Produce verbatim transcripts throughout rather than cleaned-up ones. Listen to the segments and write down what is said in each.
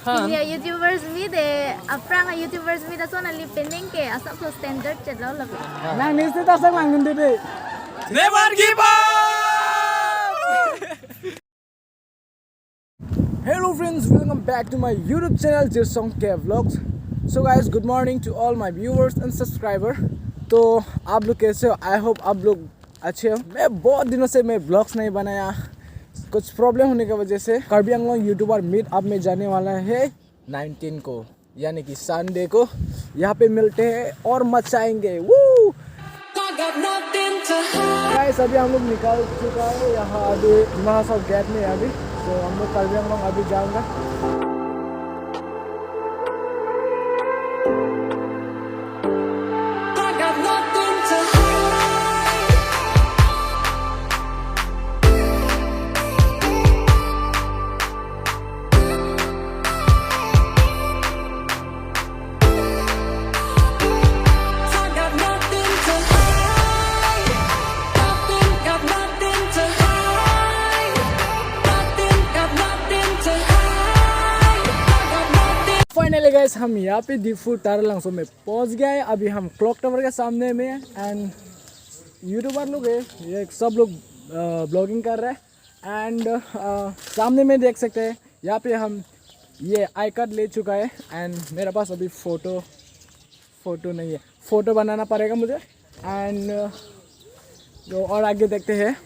India YouTubers meet de, aphrang a YouTubers meet ason ali penang ke asap so standard chet lo labi. Nang nisi ta sang lang ngunde de. Never give up! Hello friends, welcome back to my YouTube channel Jirsong K Vlogs. So guys, good morning to all my viewers and subscriber. तो आप लोग कैसे हो? I hope आप लोग अच्छे हो। मैं बहुत दिनों से मैं ब्लॉग्स नहीं बनाया, कुछ प्रॉब्लम होने की वजह से। Karbi Anglong YouTuber Meet Up में जाने वाला है नाइनटीन को, यानी कि संडे को। यहाँ पे मिलते हैं और मचाएंगे। Woo! गाइस, अभी हम लोग निकल चुका है यहाँ अभी डिमा हासाओ गेट में अभी। तो हम लोग कार्बी आंगलोंग अभी जाऊंगा। Finally guys, हम यहाँ पे दीफू तारालांगसो में पहुंच गए। अभी हम क्लॉक टावर के सामने में, एंड यूट्यूबर लोग है, ये सब लोग ब्लॉगिंग कर रहे हैं। एंड सामने में देख सकते हैं, यहाँ पे हम ये आई कार्ड ले चुका है, एंड मेरे पास अभी फोटो फोटो नहीं है, फोटो बनाना पड़ेगा मुझे। एंड तो और आगे देखते हैं।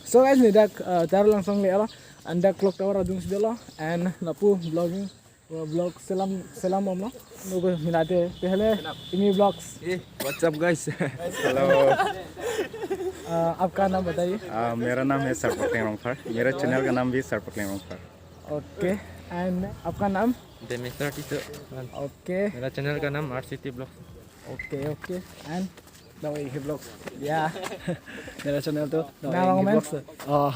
So guys, ni dak Taralangso le alo, and dak clock tower adung si dolo, and lapu vlogging vlog selam selam om lo, लोगों को मिलाते हैं पहले। Emmy blogs. Hey, what's up guys? Hello. आपका नाम बताइए। मेरा नाम है सरपकलिंग रोंगफार। मेरा चैनल का नाम भी सरपकलिंग रोंगफार। ओके, एंड आपका नाम? Demeter Tito. ओके। मेरा चैनल का नाम RCT blogs. Okay, okay, and Dawai He Vlogs। या। मेरा चैनल तो Dawai He Vlogs।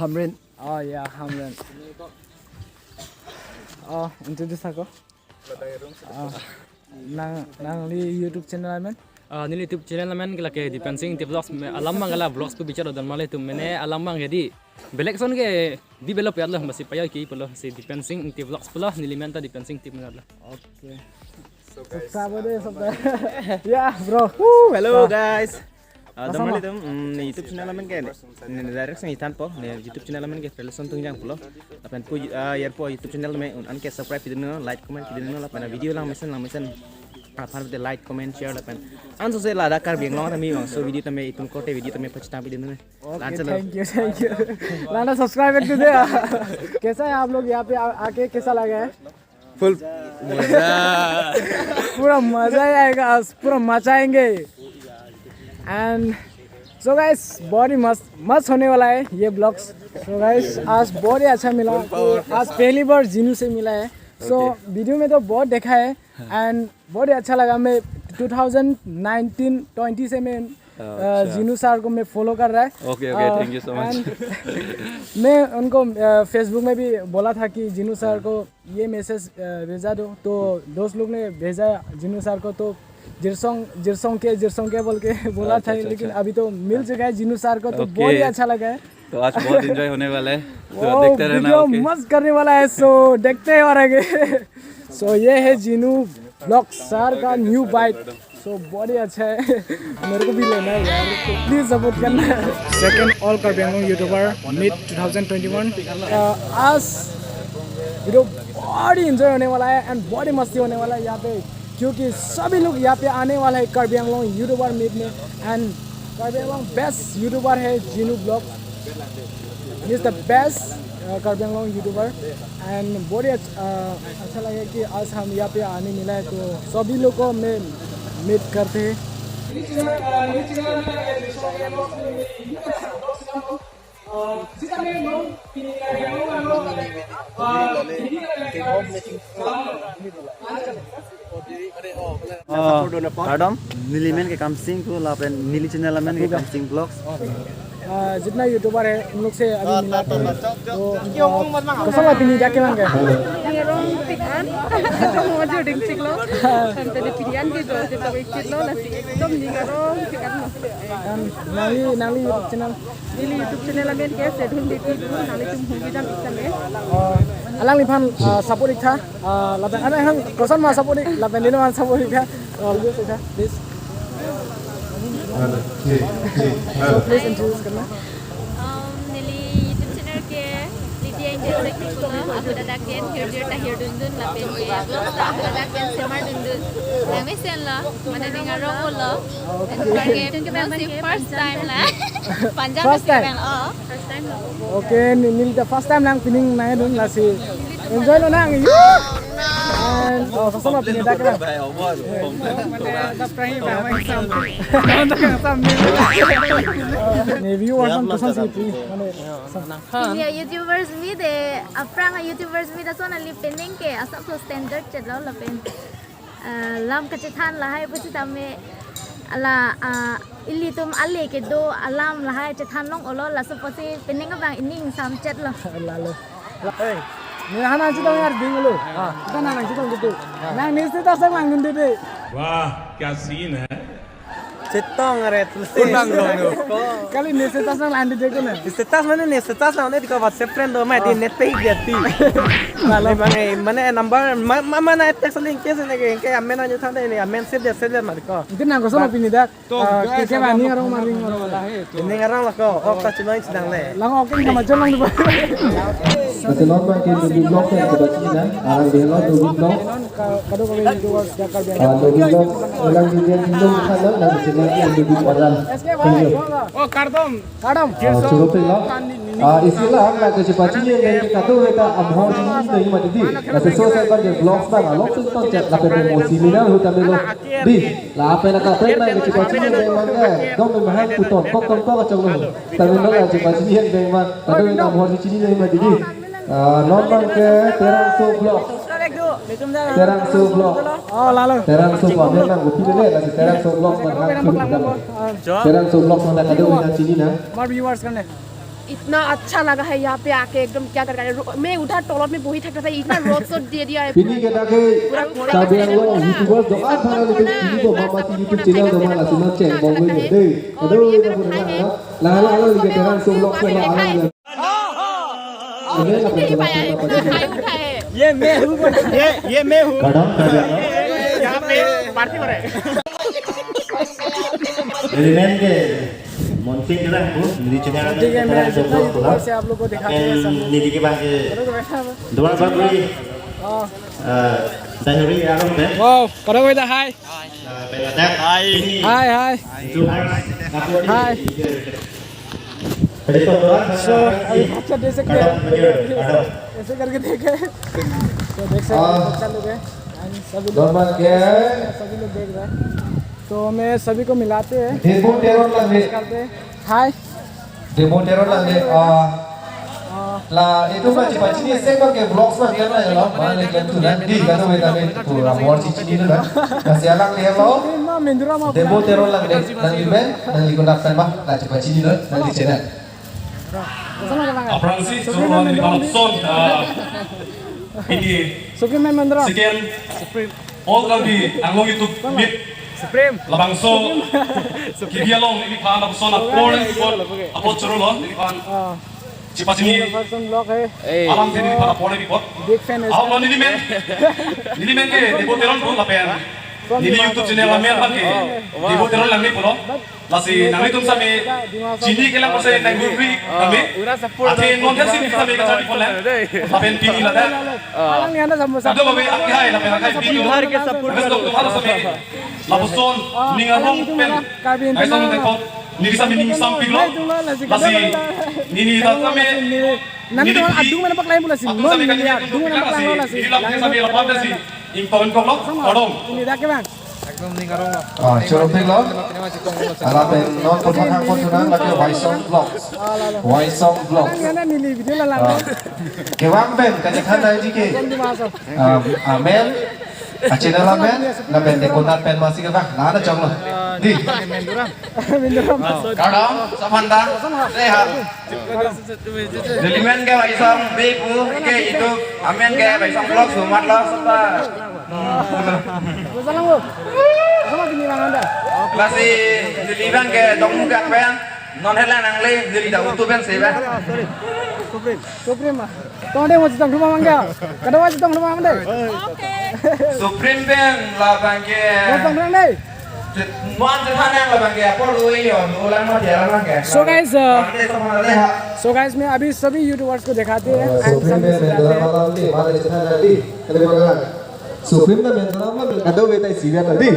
Hamren। Oh ya, Hamren। Oh, introduce ako। Nang, nangli YouTube channel amen? Neli YouTube channel amen ke lake Dipensing Ingti Vlogs, alam abang ke la vlogs pu bichar don male tum mene alam abang ke di belek son ke develop ya lo, masi paya ke pulo si Dipensing Ingti Vlogs pulo, neli men ta Dipensing Ingti pulo. Oke. Subscribe deh, subscribe. Ya, bro. Hello guys. Damali tum, ne YouTube channel amen ke ne direct sang ithan po, ne YouTube channel amen ke Relation Tungjang pulo. Lapen pu yarpo YouTube channel me un an ke subscribe pidun, like, comment pidun, lapen video langmesen langmesen aphan de like, comment, share lapen anso se ladak Karbi Anglong tame bangso video tame itum korte video tame pachitang pidun ne. Okay, thank you, thank you. लाना सब्सक्राइब कर दे। कैसा है आप लोग यहाँ पे आ, आके कैसा लगा है? फुल मजा। पूरा मजा ही आएगा आज, पूरा मचाएंगे। एंड सो गाइस, बहुत ही मस्त मस्त होने वाला है ये ब्लॉग्स। सो गाइस, आज बहुत ही अच्छा मिला। आज पहली बार जिनू से मिला है। सो वीडियो में तो बहुत देखा है, एंड बहुत ही अच्छा लगा। मैं टू थाउजेंड नाइनटीन ट्वेंटी से मैं जिनू सर को मैं फॉलो कर रहा है। Okay, okay, thank you so much. मैं उनको फेसबुक में भी बोला था कि जिनू सर को ये मैसेज भेजा दो, तो दोस्त लोग ने भेजा जिनू सर को। तो जिरसोंग, जिरसोंग के, जिरसोंग के बोल के बोला था, लेकिन अभी तो मिल चुका है जिनू सर को, तो बहुत ही अच्छा लगा है। तो आज बहुत एंजॉय होने वाला है, तो देखते रहना। वीडियो मस्त करने वाला है, सो देखते हैं और आगे। सो ये है जिनू ब्लॉग सर का न्यू बाइक। सो बहुत ही अच्छा है। मेरे को भी लेना है यार, प्लीज सपोर्ट करना। Second all Karbi Anglong YouTuber meet two thousand twenty one. आज वीडियो बहुत ही एंजॉय होने वाला है एंड बहुत ही मस्ती होने वाला है यहाँ पे, क्योंकि सभी लोग यहाँ पे आने वाला है कार्बी आंगलोंग यूट्यूबर मीट में। एंड कार्बी आंगलोंग बेस्ट यूट्यूबर है Jinu blog, he is the best Karbi Anglong YouTuber. And बहुत ही अच्छा, अच्छा लगे कि आज हम यहाँ पे आने मिला है, तो सभी लोग को मैं मीट करते हैं। Kardom, neli men ke Kamsing ko, lapen neli channel amen ke Kamsing Vlogs. आ, जितना यूट्यूबर है, उन लोग से अभी मिला के, तो, आ, कैसा लगा पीने जाके, मांगे? Neli arong Pikan, mo joding chiklo. Tadi pilihan ke jo, kita wikit lo, lasi ekdom neli arong Pikan lo. Dan nangli, nangli YouTube channel? Neli YouTube channel amen ke Sedun Devi, nanglitum hungki dam ik tame. Alangliphan, ah, support ik tha, ah, lapen, alangliphan koson ma support ik, lapen neliman support ik tha. Ah, please, ik tha, please. Hello, check, check, hello. So, please introduce karna. Um, neli YouTube channel ke Lydia Angel Sekti pulo, ahut adak pen hirjir ta hirdundun lapen ke vlogs ta ahut adak pen semar dundun. Nangmesen lo, mane ning arong lo. Okay. Anparke, thank you, ma'am, nangsi first time la. Panjang. First time? Oh. First time lo. Okay, ni, neli ta first time lang pining nangdun, lasi enjoy lonang. And, oh, koson ma pine dak ke, bang? Mane, subscribe, bang, bang, sam. Ni viewers an kosonsi pi, mane, sam. India YouTubers meet de, aphrang YouTubers meet ason ali pining ke asap so standard chet lo lapen, ah, lam kachethan lahai pusitame, ala, ah, ilitum ale kedo alam lahai chethan long olo, laso pusi pining abang ining sam chet lo. Lalo. Hey, ne hana chetong yar ding lo. Ah. Kita nang chetong gitu. Nangli status lang dun de. Wah, kya scene hai. Chetong are tu. Unang dong tu. Kali ne status lang dun de ko na. Status mane ne status lang ne, diko WhatsApp friend do, ma di net pe dia ti. Lalo. Mane, mane number, ma, ma, mana text link ke se ne ke, ke amen anyo thang de ne, amen save dia, save dia ma diko. Itu nang koson ma pine dak. Ah, ke, ke ba ning arong ma, ning arong. Ning arong lo ko, ok ta chinoi chinang le. Lang ok ke ma chonang di ba. Lasi non abang ke Dobi Vlog ke kita chinang, arang di lo Dobi Vlog. Ka-, kado kami di dua Jakarta. Ah, Dobi Vlog, ulang di dia di dong kan lo, nang chinang ke Dobi Vlog. Thank you. Oh, kardom. Kardom. Ah, choro pe lo. Ah, isi la, la kachepachini abang ke kado kita amhor chini nangji ma didi. Lasi so sa abang ke vlogs abang alok sung tong chet lapen mo seminar ahut tame lo. Di. Lapen ata pen abang kachepachini abang ke dong mahang puton kok tong kok achong lo. Tame lo la kachepachini abang ma, kado amhor chini nangji ma didi. Ah, non abang ke Terangso Vlog. Terangso Vlog. Oh, lalo. Terangso Vlog abang nang kopi le, lasi Terangso Vlog abang hang pun abang. Terangso Vlog abang kado kita chinina. Mar viewers kan le. इतना अच्छा लगा है यहाँ पे आके, एकदम क्या कर रहा है। रो-, मैं उधर टॉयलेट में वही थक रहा था, इतना रोड शो दे दिया है। Pini ke dak ke Karbi Anglong YouTubers do-an aphan nelitum pini do mama si YouTube channel do ma, lasi non cheng bong le de. Aduh, itu pun na. Lah, lah, lah, ke Terangso Vlog ke lah, lah, lah. Ini lah, ini lah, lah, lah. ये मैं हूँ। ये, ये मैं हूँ। Kardom, kardom. यहाँ पे पार्टी हो रहा है। Neli men ke Monsi Terang pu, neli channel. ठीक है, मैं Terangso Vlog pu. Use से आप लोग को दिखाते हैं, सब लोग। Neli ke bang ke. Kado kami, dua bang ni. Oh. Eh, Dayuri Arong deh. Wow, kado kami dah, hai. Eh, Beladak. Hai. Hai, hai. Hai. So, अभी बच्चा देख सकते हैं। ऐसे करके देखे। तो देख सकते हैं, बच्चा लोग हैं। And सभी लोग, सभी लोग देख रहे हैं। तो मैं सभी को मिलाते हैं। Debo Teron Langmeh. करते हैं। Hai. Debo Teron Langmeh, ah, la, itum kachepachini sek abang ke vlogs abang ya la, ya la, mana le klem tu na, di kado kami tame pu amhor chini tu na. Lasi alangli lo. Debo Teron Langmeh, nangli men, nangli konat pen ma, la chepachini lo, nangli channel. Aphrangsi, choro neli phan lapuson, ah, pini, second, All Karbi Anglong YouTube meet. Labangso, kebi along neliphan lapuson apor nangkepon, apot choro lo, neliphan. Ah. Chepachini. Person vlog hai. Alam si neliphan apor nangkepon. Big fan hai. Ahok lo neli men. Neli men ke Debo Teron pu lapen. Neli YouTube channel amen abang ke Debo Teron Langmeh pulo. Lasi nanglitum sami chini kelang pusi nang guri kami. Athe non dia sini sami kacharli pon lang. Lapen pini ladak. Alang ni anda sama. Kado kami akhai lapen akhai pini. Tumhar ke support. Tumhar sami. Lapuson ning arong pen. Aisong tepok. Neli sami ning sampik lo. Lasi neli ta sami. Nani teman adung mana paklai pula si. Adung mana paklai pula si. Neli lapuson sami lapuson si. Ingpon kok lo, kardom. Ini dak ke bang. Ekdom ning arong lo. Ah, choro pik lo. Ala pen non pun hang pun sunang lake Waisong Vlogs. Waisong Vlogs. Ini ada neli video la lang. Ah. Kevang pen, kachethan nangji ke. Bukan di masa. Ah, amen. Achannel amen. Lapen de konat pen masi kevang. Nana chong lo. Di. Minduram. Kardom, sophanta. Sehat. Nelimen ke Baisong Bey pu, ke itu, amen ke Baisong Vlog sumat lo, sopa. Lasi nelimen ke dong mugak pen, non helang nangle, neli da utu pen sebe. Supreme. Tong dei mo chetong thuma mangga. Kada wa chetong thuma mangga. Supreme pen labang ke. Mo chetong thuma dei. Mon chetong thuma labang ke. Apor ui yo, ulang mo dia lang ke. So guys, uh, Bang ke sama deh, ha. So guys, मैं अभी सभी यूट्यूबर्स को दिखाते हैं, and सब दिखाते हैं। Supreme na men drama men kado betai siga tadi.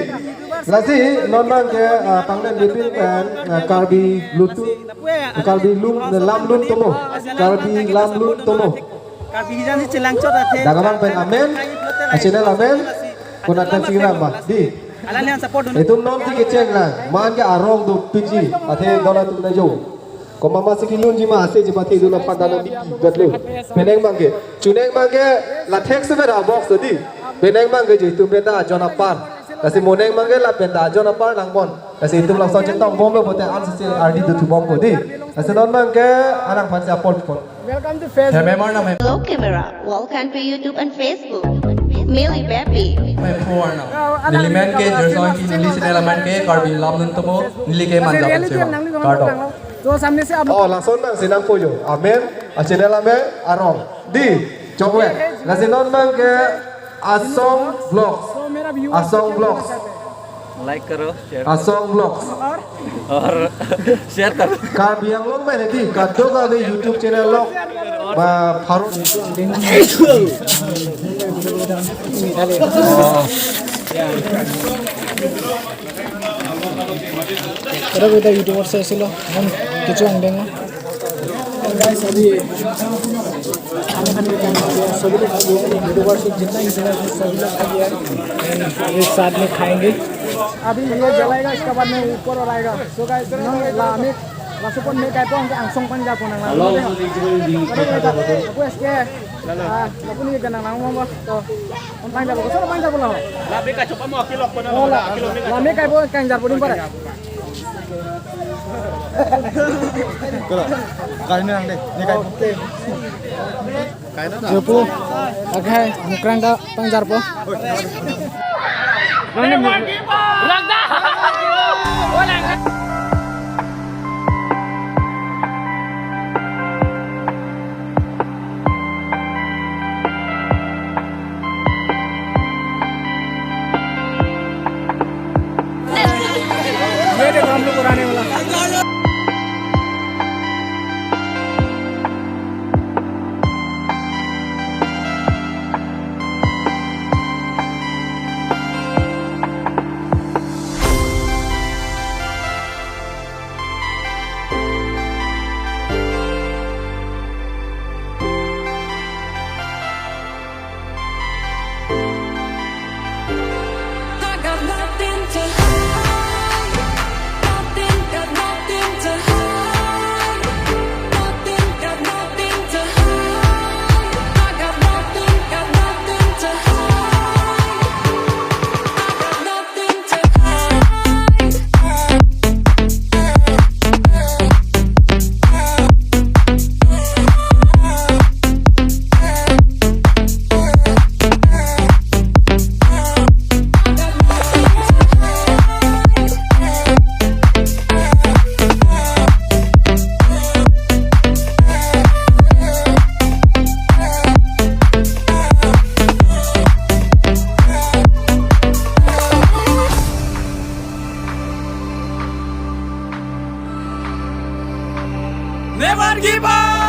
Lasi non bang ke, ah, pangnen bipin pen, ah, Karbi Lutu, Karbi Lum, Lamlun Tomo, Karbi Lamlun Tomo. Karbi hijan si chelang chot athe. Dagamang pen amen, a channel amen, konatan singrama di. Alanglian support dun. Itum non ti kecheng lang, man ke arong do piji, athe dona tum na jo. Komama si kilunji ma ase ji pati dun aphan dana di gatlo. Penang bang ke, chunang bang ke, la thek se bera box do di. Penang bang ke ji tum benda ajon apar. Lasi monang bang ke la benda ajon apar nang bon. Lasi itum langsung chetong bomlo bote an sisi ardi do thu bompo di. Lasi non bang ke anang phan si apor pon. Welcome to Facebook. Hememar nam hem. Hello camera, welcome to YouTube and Facebook. Mili Baby. Hememar nam. Nelimen ke Jersey ki neli channel amen ke Karbi Lamlun Tomo, neli ke manja. Kardom. तो सामने से आप Oh, lason nang sinang pujo. Amen. A channel amen arong. Di, chokwe. Lasi non bang ke Asong Vlogs. Asong Vlogs. Like करो, share Asong Vlogs. और share करो. Karbi Anglong pen di, kadokave YouTube channel lo. Ba pharo. Kadokave YouTuber si asilo, हम কিছু angdeng। Guys, अभी खाना खाने का टाइम हो गया। सभी लोग आ गए, यूट्यूबर्स लोग जितना भी है, सभी लोग आ गया। And अभी साथ में खाएंगे। अभी ये जलाएगा, इसके बाद में ऊपर और आएगा। So guys, non la me, la support me kai pon ke angsong pangjar pon nang. Hello, aku S K. Ah, aku ni kenang nang mo to. Pangjar pon, so pangjar pon la. La me kai chopa mo akilok pon. Oh, la, la me kai pon pangjar pon pare. Kalo, kali ni nang deh, ni kai. Okay. Jopo, agai, mukrang da pangjar po. ये देखो हम लोग उड़ाने वाला। Never give up.